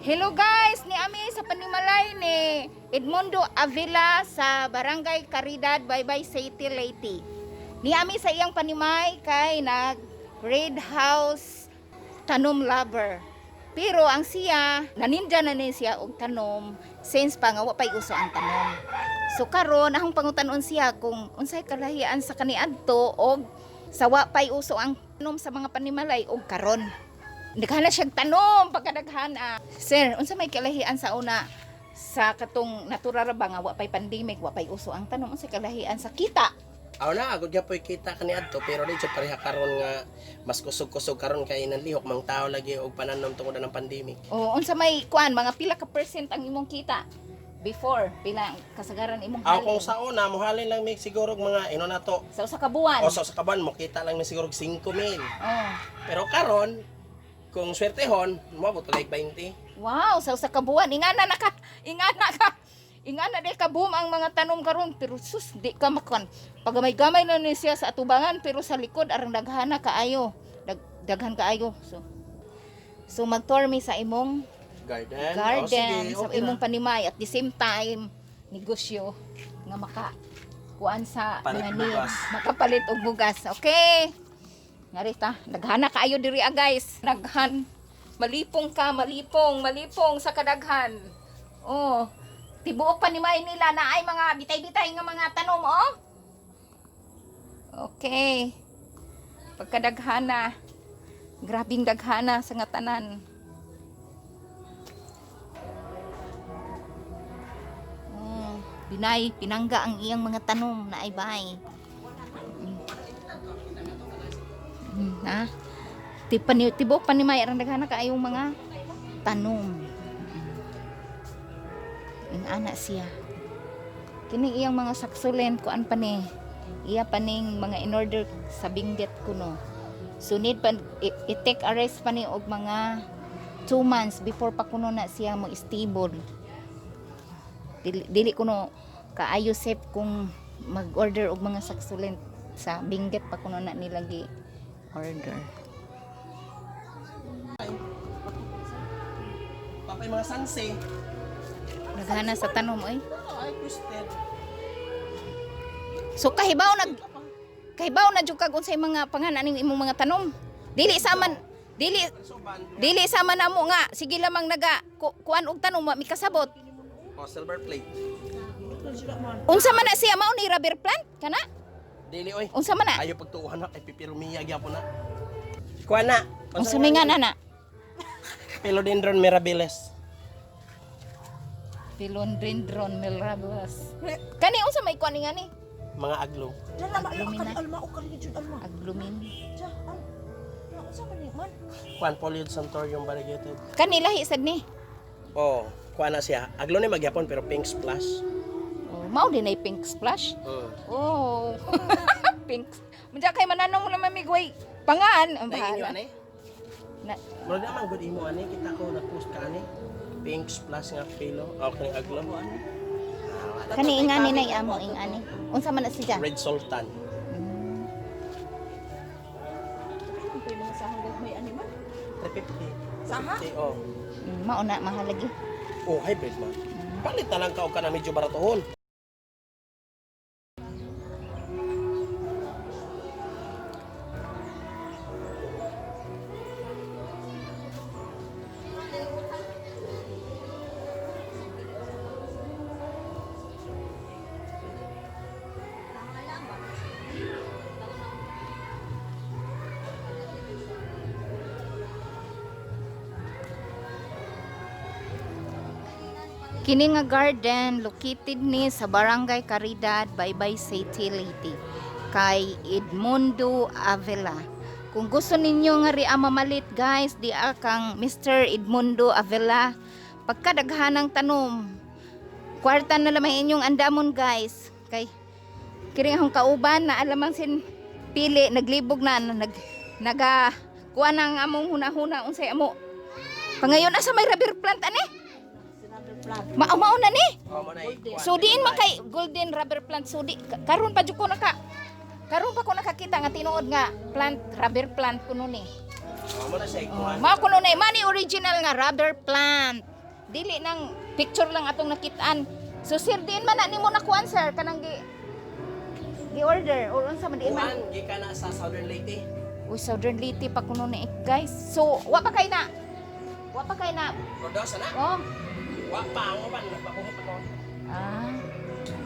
Hello guys, ni ami sa panimalay ni Edmundo Avila sa Barangay Caridad, Baybay City, Leyte. Ni ami sa iyang panimay kay nag Red House tanom lover. Pero ang siya, naninja na ni siya og tanom since pa nga wa pay uso ang tanom. So karon akong pangutanon siya kung unsay kalahian sa kaniadto og sa wa pay uso ang tanom sa mga panimalay og karon. Naghala siyang tanom pagkadaghan ah. Sir, unsa may kalahian sa una sa katong natural ra ba nga wa pay pandemic, wa pay uso ang tanom, unsay kalahian sa kita? Aw na, agud gyapoy kita kaniadto pero di jud pareha karon nga mas kusog-kusog karon kay nang lihok mang tao lagi og pananom tungod ng pandemic. O unsa may kuan mga pila ka percent ang imong kita before pila ang kasagaran imong Aw kung halin? sa una mohalin lang mig siguro og mga ino na to. Sa usa ka buwan. O sa kaban mo kita lang mi siguro og 5,000. Oh. Pero karon kung swertehon, moabot like 20. Wow, sa usa ka buwan ingana na ka, ingana ka. Ingana di ka boom ang mga tanom karon pero sus di ka makan. Pagamay-gamay na ni siya sa atubangan pero sa likod arang daghana kaayo. Daghan kaayo. So mag-tour mi sa imong Garden. garden, O, sige, sa okay imong na. panimay at the same time negosyo nga maka kuan sa Palit mga bugas. needs, makapalit og bugas. Okay. Ngarita, daghana kaayo diri ah, guys. Daghan. Malipong ka, malipong, malipong sa kadaghan. Oh. Tibuok panimay nila na ay mga bitay-bitay nga mga tanom, oh. Okay. Pagkadaghana. Grabing daghana sa nga tanan. Oh, binay, pinangga ang iyang mga tanom na ay bay. Na. Tibok pa ni May arang daghana kaayong mga tanom. Ang ana siya. Kini iyang mga succulent kuan pa ni. Iya pa ning mga in-order sa Benguet kuno. So need pa i-take a rest pa ni og mga 2 months before pa kuno na siya mo stable. Dili kuno kaayo safe kung mag-order og mga succulent sa Benguet pa kuno na nila gi order. Papay mga sanse. Daghana sa tanom oy. Ay, twisted. So kahibaw na jud kag unsay mga pangalan ning imong mga tanom. Dili sa man dili Suban. dili sa man namo nga sige lamang naga kuan og tanom wa mi kasabot. O, silver plate. Unsa man na siya mao ni rubber plant kana? Dili oy. Unsa man na? Ayo pagtuuhan na kay pipirumia gyapon na. Kuha na. Unsa may nga na? Philodendron mirabilis. Philodendron mirabilis. Kani unsa may kuan nga ni? Mga aglo. Aglumin na. Aglumin. Kuan Poliod Santorium variegated. Kani lahi sad ni. Oh, kuha na siya. Aglo ni magyapon pero pink splash. Oh, mao din ay pink splash. Oh. Pink. Manja kay mananong mo naman migway pangan ang Dai inyo bahala. ani? Na, Murag naman good imo ani kita ko nag-post ka ani. Pink splash nga pilo. Okay ning aglo. Kani ingani na amo ingani. Unsa man na siya? Red Sultan. 350. Saha? Oh. Mao na mahalagi. Oh, hybrid man. Palit na lang ka og kana medyo baratohon. Kini nga garden located ni sa Barangay Caridad, Baybay City, Leyte kay Edmundo Avila. Kung gusto ninyo nga ria mamalit guys, di kang Mr. Edmundo Avila. Pagkadaghanang tanom, kwarta na lamang inyong andamon guys. Kay kini akong kauban na alamang sin pili naglibog na nag naga kuha na ang among huna-huna unsay amo. Pangayon asa may rubber plant ani? Mao-mao na ni. Oh, mo na i- So diin man kay golden rubber plant so di karon pa jud ko naka karon pa ko nakakita nga tinuod nga plant rubber plant kuno ni. Oh, mo na siya ikuan. Mao kuno ni mani original nga rubber plant. Dili nang picture lang atong nakitaan. So sir, diin man na nimo nakuan, sir, kanang gi order or unsa man, diin man? Kuan gikan na sa Southern Leyte. Uy, Southern Leyte pa kuno ni guys. So, wa pa kay na. Wa pa kay na. Rodosa na. Oh. Wa pa ang uban nagpabuhi pa ko. Ah.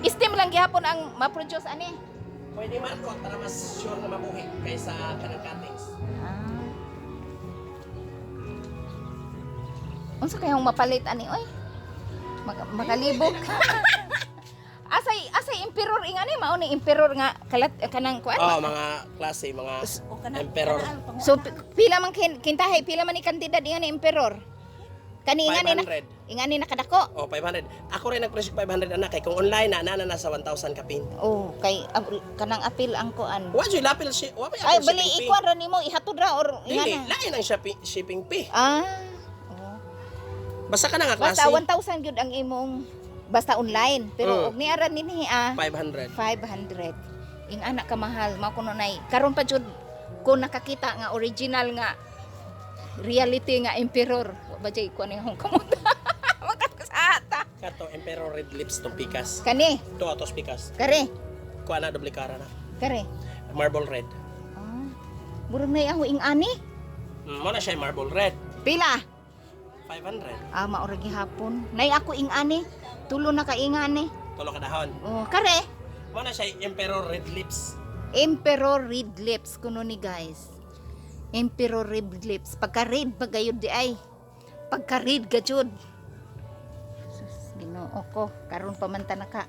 Steam lang gihapon ang ma-produce ani. Pwede markot para mas sure na mabuhi kaysa kanang cuttings. Ah. Unsa kayong mapalit ani oy? Makalibog. Asay asay emperor ingani, mao ni emperor nga kalat kanang kuan. Oh, mga klase, mga emperor. So pila man kintahay, pila man ni kantidad ingani emperor? Kani ingani na 500. ingani nakadako. Oh, 500. Ako rin nagpresyo 500 anak kay kung online na na nasa 1,000 kapin. Oh, kay kanang apil ang kuan. Wa jud lapil shi, wa may Ay, apil bali shipping fee. ikuan ra nimo, ihatod ra or Dili, ingana. lain ang shipping fee. Ah. Oh. Basta ka na nga klase. Basta 1,000 gyud ang imong basta online. Pero og niara ninhi ah 500. 500. Ing anak ka mahal, mao kuno nay. Karon pa jud ko nakakita nga original nga reality nga emperor. Wa ba jay kuan akong kamuta. Makakasata. Kato emperor red lips tong pikas. Kani, To atos pikas. kare, Kuha na doble cara na. kare. Marble red. Ah. Murag nay ako ing ani. Mo na siya marble red. Pila? 500. Ah, mao ra gihapon. Nay ako ing ani. Tulo na ka ing ani. Tulo ka dahon. Oh, kare. Mo na siya emperor red lips. Emperor red lips kuno ni guys. Emperor red lips. Pagka red bagayod di ay. Pagka red gajud. Sus, Ginoo ko, karon pa man ta naka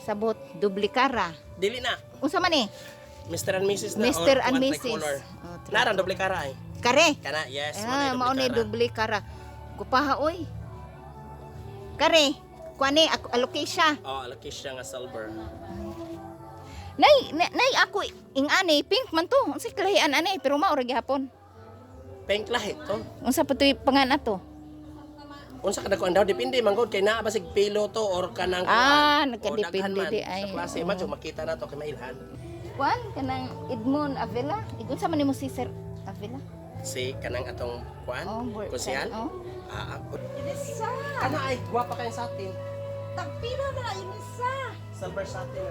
sabot duplikara. Dili na. Unsa man eh? Mr. and Mrs. na Mr. or and kuwan Mrs. tricolor. Oh, Narang doble cara ay. Kare. Kana, yes, Ah, mao mo ni na doble duplikara. Gupaha oy. Kare, kuan ni ako alocasia. cara. Oh, alocasia nga silver. Nay, nay, nay ako ing ani pink man to. Unsa kalahian ani pero mao ra gihapon. Pink lahi to. Unsa pa to'y pangan ato? Unsa kada kuan daw depende man gud kay naa basig pilo to or kanang kuan. Ah, O, nagkadepende daghan man. di ay, Sa klase oo. man jud makita na to kay mailhan. Kuan kanang Edmond Avila. Igun sa man nimo si Sir Avila? Si kanang atong kuan, Oh, konsyal. Oh. Ah, ah. Inisa! Kana ay gwapa kay sa atin. Tagpila na inisa! Silver satin.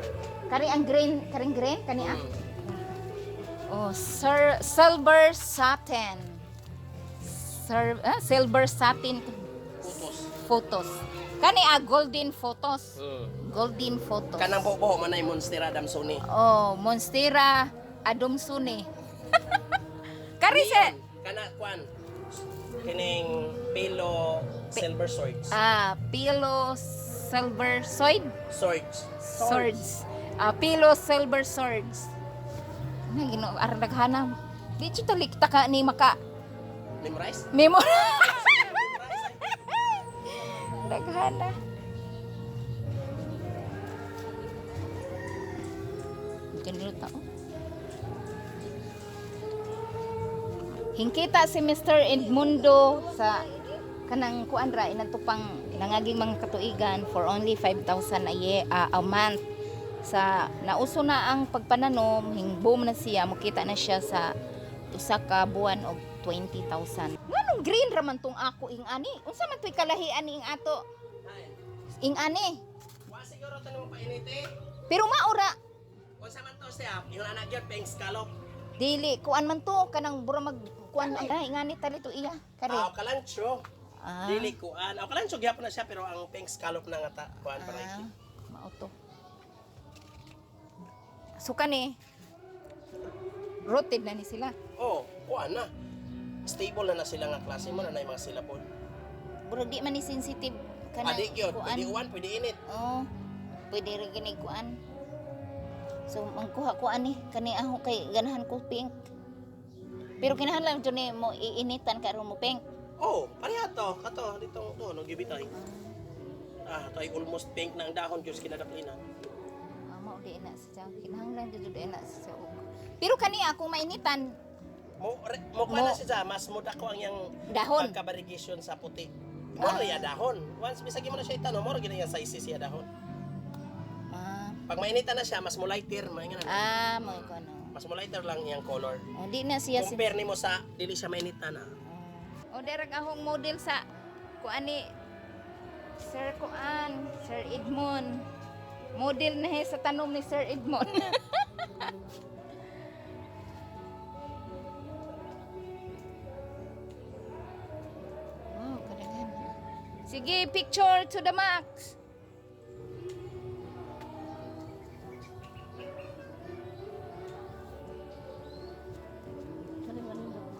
Kari ang green, karing green kani ah. Oh, Sir Silver Satin. Sir silver satin Photos. photos. Kani ah golden photos. Golden photos. Kanang buho man ay Monstera Damsoni. Oh, Monstera Adamsone. Kari sir. Kana kuan kining pilo silver swords. Ah, Pilo Silver Sword. Swords. Swords. Ah, Pilo Silver Swords. Na Ginoo, aron daghana. Di jud talik ta ka ni maka Memorize? memo. Daghana. Ganun tao. Hingkita si Mr. Edmundo sa kanang kuan ra inadto pang nangaging mga katuigan for only 5,000 a year, a month. Sa nauso na ang pagpananom, hingboom na siya, mukita na siya sa usa ka buwan og 20,000. Nganong green ra man tong ako ing ani? Unsa man to'y kalahian ing ato? Ing ani. Wa siguro tanong painit eh. Pero maura Unsa man to siya? Yung anak gyud pink scallop. dili kuan man to kanang bura mag kuan ay ingani tali to iya kare. Ah, kalancho. Ah. Dili kuan. Aw kalancho gyapon na siya pero ang pink scallop na nga ta kuan variety. Ah, mao to. So kani rooted na ni sila. Oh, kuan na. Stable na na sila nga klase mo na na yung mga sila po. Burag di man ni sensitive kanang Adi gyud, kuan. pwede uwan, pwede init. Oh, pwede ra gani kuan. So mangkuha ko ani kani ako kay ganahan ko pink. Pero kinahanglan jud ni mo iinitan karon mo pink. Oh, pareha to. Kato, dito to, no gibitay. Ah, to ay almost pink na ang dahon gyud kinadaplina. Ah, mao di na siya. Kinahanglan jud di na siya og. Pero kani ako mainitan Mo kuan na siya, mas muda ko ang yang dahon. pagka-variegation sa puti. Mo ah. dahon. Once bisag mo na siya itano, mo ra gyud ang size siya dahon. Ah, Pag mainitan na siya, mas mo lighter, may nga na. ah mo ko no. Mas mo lighter lang iyang color. Oh, di na siya si Compare nimo sa dili siya mainitan ah. O derag ahong model sa kuani. Sir Kuan, Sir Edmond. Model na he sa tanom ni Sir Edmond. Wow, kadaghan. Sige, picture to the max.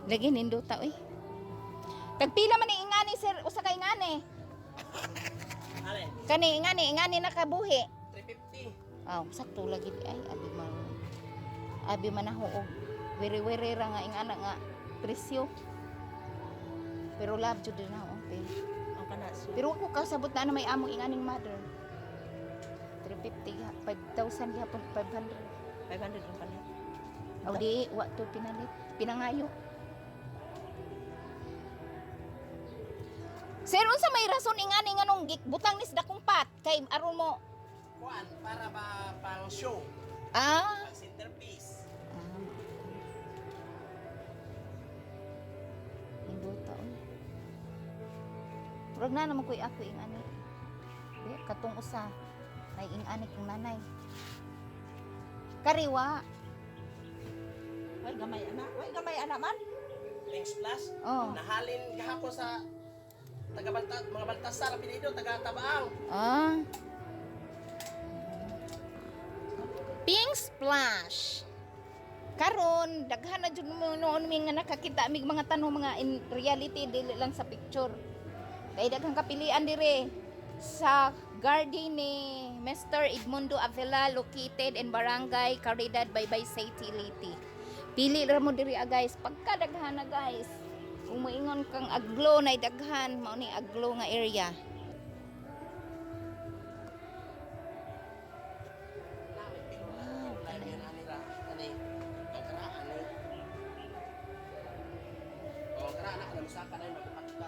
Lagi nindota oy. Tagpila man ni ingani sir, usa ka ingani. Alin? Kani ingani, ingani nakabuhi. 350. Aw, sakto lagi di ay abi man. Abi man ako og wiri-wiri ra nga ingana nga presyo. Pero love jud na ako, pero. Ang kana siya. Pero ako kasabot na na may among inganing mother. 350 ga, 5,000 gihapon 500. 500 ang palit. Aw di wa to pinalit, pinangayo. Sir, unsa may rason ingani nganong butang nis dakong pat kay aron mo Kuan, para ba pang show, ah pang centerpiece. Ah. Nindota oy. Murag na naman ko'y ako ingani. Di, katong usa may ingani kong nanay. Kariwa. Way gamay ana. Way gamay ana man. Thanks plus. Oh. Nahalin gahapon sa taga Balta, mga Baltasar apelyido, taga Tabaang. Ah. Pink splash. Karon daghan na jud mo noon mi nga nakakita mig mga tanong mga in reality dili lang sa picture. Kay daghang kapilian dire sa garden ni Mr. Edmundo Avila located in Barangay Caridad, Baybay City, Leyte. Pili ra mo diri ah, guys, pagkadaghan na guys. Kung moingon kang aglo na daghan, mao ni aglo nga area. Na may pilo. Wow, yun ani ra. Ani ang karaan ni. Oh, ang karaan na kanang saka na magpakita.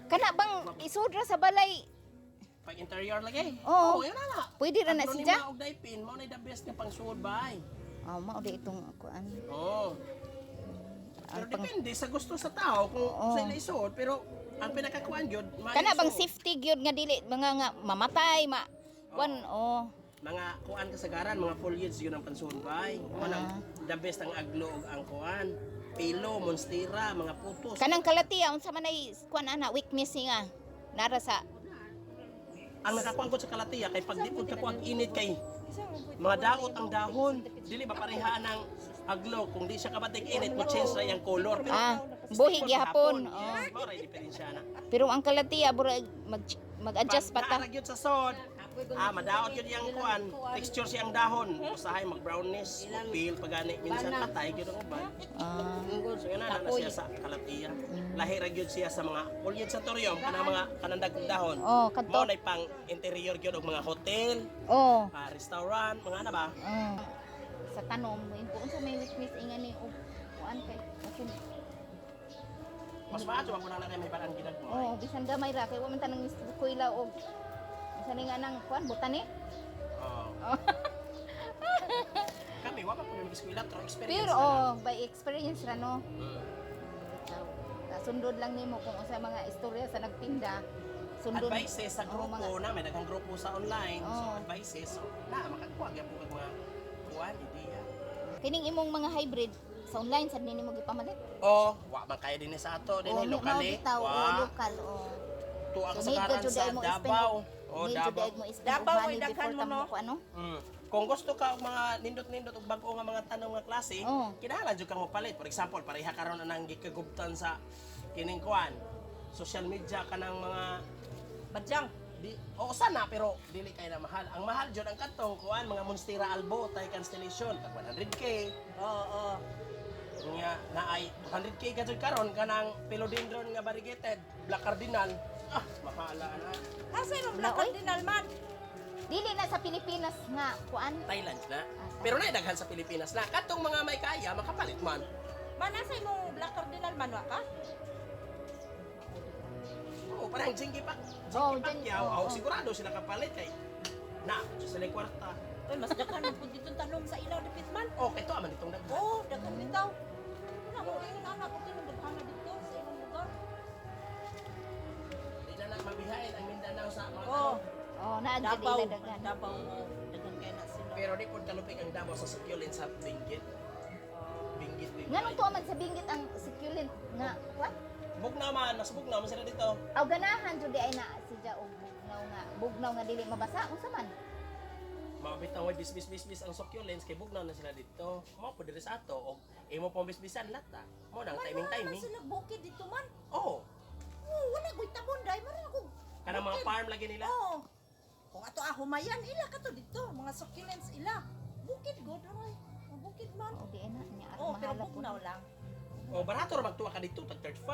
Kana bang isudra sa balay? Pag interior lagi. Oo. Oh, yun na na. Pwede ra na Aglo ni siya? Maog daypin, mao na the best nga pangsuod bay. Oh, mao di itong kuan. Oo. Pero Ang pang- depende sa gusto sa tao kung Oo. sa ila isuod pero ang pinakakuan gyud maayo Kana bang isuod. safety gyud nga dili mga nga mamatay ma kuan oh. Mga kuan kasagaran, mga foliage yun ang pansuod bay. Mo nang the best ang aglo ug ang kuan. Pilo, monstera, mga putos. Kanang kalatiya unsa man ay kuan ana weakness nga nara sa Ang nakakuan ko sa kalatiya kay pag di pud ka kuang init kay mga daot ang dahon. Dili ba parehaan ang aglo kung di siya kabatig init mo change ra iyang color. Pero ah buhi gihapon. Yes, Oh. mao ra diferensya na. Pero ang kalatiya burag mag mag-adjust pa ta. Pag gyud sa sod, madaot yun yung kuan, texture siyang dahon. Usahay mag brownish, pale pagani minsan patay gyud ang uban. Ah, So yun na, na siya sa kalatiya. Lahi ra gyud siya sa mga foliage sa torium kanang mga kanang dagkong dahon. Oh, kadto. Mao nay pang interior gyud og mga hotel, oh. restaurant, mga ana ba? Oh. Sa tanom, kung unsa may weakness ingani og kuan kay okay. Mas maayo ako nang may parang ginagmay. Oh, bisan gamay ra kay wa man tanang eskwela og unsa ni nga nang kuan botani. Oh. Kami wa pa po nang eskwela pero experience Pero na lang. oh, by experience ra no. Ikaw, sundod lang nimo kung unsa mga istorya sa nagtinda. Sundod. Advices sa Oo, grupo mga- na may daghang grupo sa online. So Oo. advices so na makakuha gyud po kag mga kuan ideya. Kining imong mga hybrid sa online sad nimo gipamalit. Oh, wa man kaya dinhi sa ato dinhi Oh, lokal eh. bitaw, oh, Wa. lokal oh. Tuwa So, need kasagaran ka jud sa ay mo spend Davao. Oh, need jud Davao. ay mo spend og Davao, money ay daghan before mo, ta no? mo ano. Kung gusto ka og mga nindot-nindot og bag-o nga mga tanong nga klase, Oo. kinahanglan jud kang mopalit. For example, pareha karon anang gikagubtan sa kining kuan, social media kanang mga Badyang. di oo sana pero dili kay na mahal. Ang mahal jud ang katong kuan mga Monstera Albo tay Constellation tag 100K. Oo, oo. Nga na ay 200K ka jud karon kanang philodendron nga variegated, Black Cardinal. Ah, mahala na. Asa imong Wala, Black oy. Cardinal man? Dili na sa Pilipinas nga kuan. Thailand na. Pero na daghan sa Pilipinas na. Katong mga may kaya makapalit man. Man asa imong Black Cardinal man wa ka? Oo, parang Jingy Pak. Oo, Jingy Pacquiao. oo, Oh, oo. sigurado sila kapalit kay na, sa sila kwarta. Uy, mas daghan man pud ditong tanom sa ilaw dapit man. Okay to aman itong daghan. Oo, daghan bitaw. Wala mo ingon anak ko tinong daghan na dito sa imong lugar. Di na lang mabihain ang Mindanao sa mga Oh, tanom. Oh, naa jud Davao, ila daghan. Davao. Daghan kay na sila. Pero di pud kalupig ang Davao sa succulent sa Benguet. Benguet, Benguet. Nganong tuwa man sa Benguet ang succulent nga what? Bugnaw man, mas bugnaw man sila dito. Aw ganahan jud di ay na siya og bugnaw nga dili mabasa unsa man? Mabitaw may bisbis bisbis ang succulents kay bugnaw na sila dito. Mao po diri sa ato og imo pong bisbisan lata. Mo nang timing Wala timing. sila bukid dito man. Oh, Oo, wala ko'y tabon dai man ako. kanang mga farm lagi nila. Oo. Kung ato ah, humayan ila kato dito, mga succulents ila. Bukid god aray. Bukid man. Oh, di ay na niya Oh, pero mahala po. bugnaw lang. Oh, barato ra magtuwa ka dito tag 35,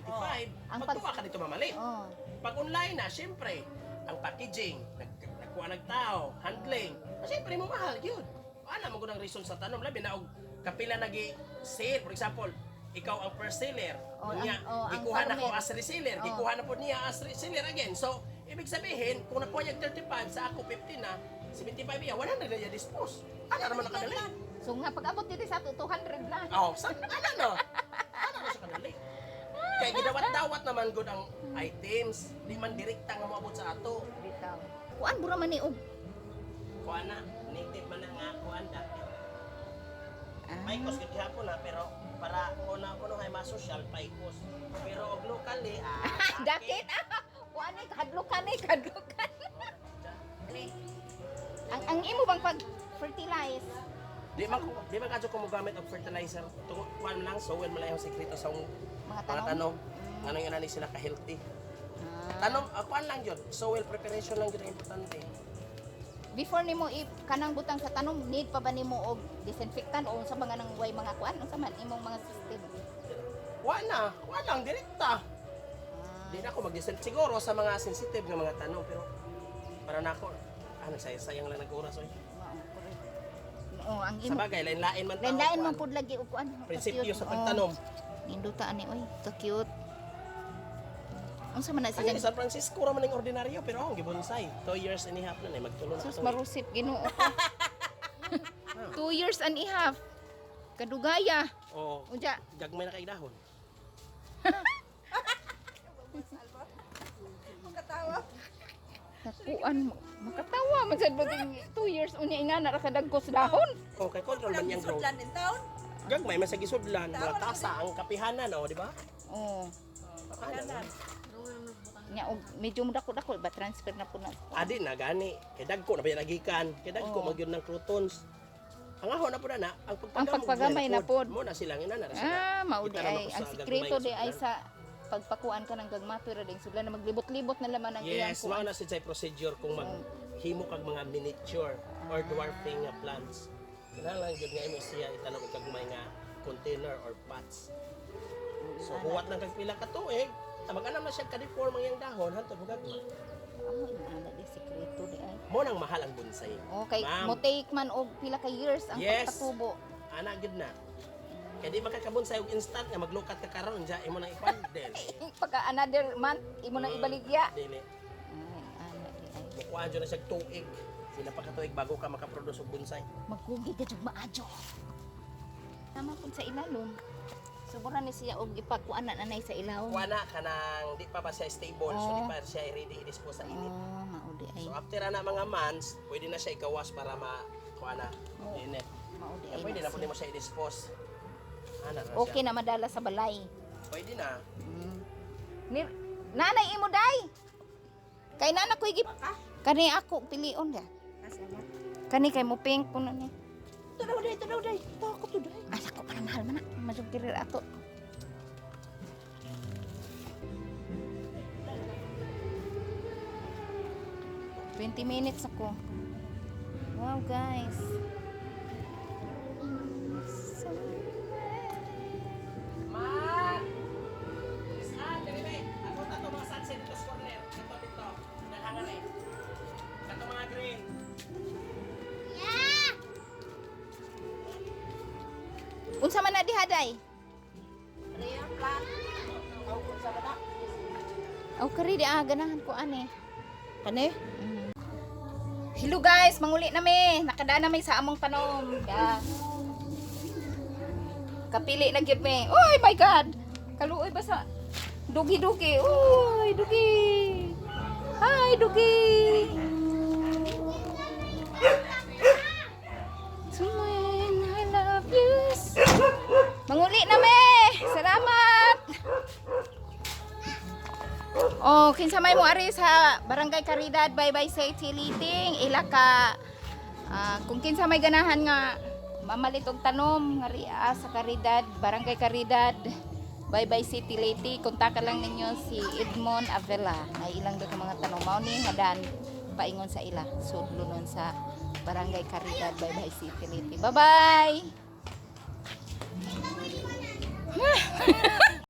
25. Ang Magtuwa ka dito mamalit. Oh. Pag online na, syempre, ang packaging, nagkuha ng tao, handling. Ah, syempre, mo mahal yun. Ana mo ang reason sa tanom labi na og kapila nagi sale, for example, ikaw ang first seller. Oh, Niya, oh, ang gikuha na ko farmer. as reseller, Oh. gikuha na po niya as reseller again. So, ibig sabihin, kung nakuha niya 35 sa ako 50 na, 75 iya, 100 na niya dispose. Ana naman nakadali. So nga pag abot dito sa ato 200 na. Oh, sa ana no. Ana na siya kadali. Kay gidawat-dawat naman gud ang items, di man direkta nga moabot sa ato. Bitaw. Kuan bura man ni og. Kuan na, native man na nga kuan dati. Ah. Paikos gud gihapon na pero para kuno kuno hay mas social paikos. Pero og locally ah. Dakit ah. Kuan ni kadlukan ni kadlukan. Ang imo bang pag fertilize? Di man kadyo ko mogamit og fertilizer. Tungod kuan lang soil man lang yung sekreto sa Mga mga tanom. tanom. Nganong yun na sila ka healthy. Ah. Tanom, kuan lang yun. Soil preparation lang yun ang importante. Before nimo i kanang butang sa tanom, need pa ba nimo og disinfectant o unsa ba nga nang way mga kuan unsa man imong mga system? Wa na, wa lang direkta. Ah. Di na ako mag siguro sa mga sensitive nga mga tanong pero para na ako ah nagsayang lang nag oras oy. Mao, correct. Oo, ang Sa imo. bagay lain-lain man tao. Lain-lain man kuan. pud lagi og kuan. Prinsipyo sa Ka-cute. pagtanom. Oh, Ninduta ani oy, ka cute. Unsa man na Ang siya? San Francisco ra man ang ordinaryo pero akong gibonsai. 2 years and a half na eh magtulo na Sus ato. marusip Ginoo ko. 2 years and a half. Kadugaya. Oh, Unja, gagmay na kay dahon. Makatawa. nakuan mo. Makatawa man sad bating 2 years unya ingana ra kadagkos dahon. Oh, kay control man yang growth. Sudlan in town. Gagmay man sa gisudlan, mga tasa ang kapihanan oh, di ba? Oh. Ana na. Nya og medyo dako-dako ba transfer na po na. Adi na gani. Kay dagko na ba yung nagikan? Kay dagko Oo. magyud ng croutons. Ang aho na po na ang pagpagamay, Ang pagpagamay na pod. Mo na silang ina na ra sila. Ah, mao di Kita naman ay ko ang sa sikreto gagmay di ay sudlan. sa pagpakuan ka ng gagmato ra ding sudlan na maglibot-libot na laman ang iyang Yes, mao kuan. na siya procedure kung maghimo kag mga miniature or dwarfing nga plants. Kinahanglan gyud nga imo siya itanom og gagmay nga container or pots. So huwat lang kag pila ka tuig, mag-anam na siya ka-deform ang iyang dahon hantod mo gagmay. Ah, ana di sikreto di ay. Mo nang mahal ang bonsai. Okay, Ma'am. mo take man og pila ka years ang Yes. pagpatubo. Ana gyud na. Kaya di makakabonsai og instant nga maglukat ka karon diya imo nang ipandel. Pagka another month imo nang ibaligya. Dili. Ay, ana di ay. Mukuan jud na siya tuig. Sila pa ka tuig bago ka makaproduce og bonsai. Magkugi ka jud maajo. Tama pud sa ilalom. Sobra ni siya og ipakuan na nanay sa ilawom. Kuha na kanang di pa ba siya stable so di Oh. pa siya ready i-dispose sa init. Oh, mao di ay. So after na mga months, pwede na siya igawas para ma kuha na Oo. init. Mao di Kaya ay. pwede na na pwede siya. mo siya i-dispose. Ana na Okay siya. na madala sa balay. Pwede na. Ni nanay imo day. Kay nana ko'y gip. Kani ako pilion da. Kani kay mo pink kuno ni. Tanaw day, tanaw day. Tawa ko to day. Asa ko para mahal man na. Masug diri ato. 20 minutes ako. Wow, guys. So, Ma! Isaan, dali ba? Ako ta to mga sunset dito sa corner. Ito dito. Dalhangan eh. Kato mga green. Unsa man na dihaday? Rare plant. Aw kung sa bana. Aw kari di ah, ganahan ko ani. Kani? Hello guys, manguli na mi. Nakadaan na mi sa among tanom. Yeah. Kapili na gyud mi. Oy my God. Kaluoy ba sa dugi-dugi. Uy, dugi. Hi, dugi. When I love you. Manguli na mi. Salamat. Oh, kinsa may mo ari sa Barangay Caridad, Baybay City, Liting, ila ka kung kinsa may ganahan nga mamalit og tanom nga ria sa Caridad, Barangay Caridad, Baybay City, Leyte, kontakan lang ninyo si Edmond Avila. Ay ilang daw ka mga tanom mao ni nga daan paingon sa ila sudlo nun sa Barangay Caridad, Baybay City, Leyte. Bye-bye.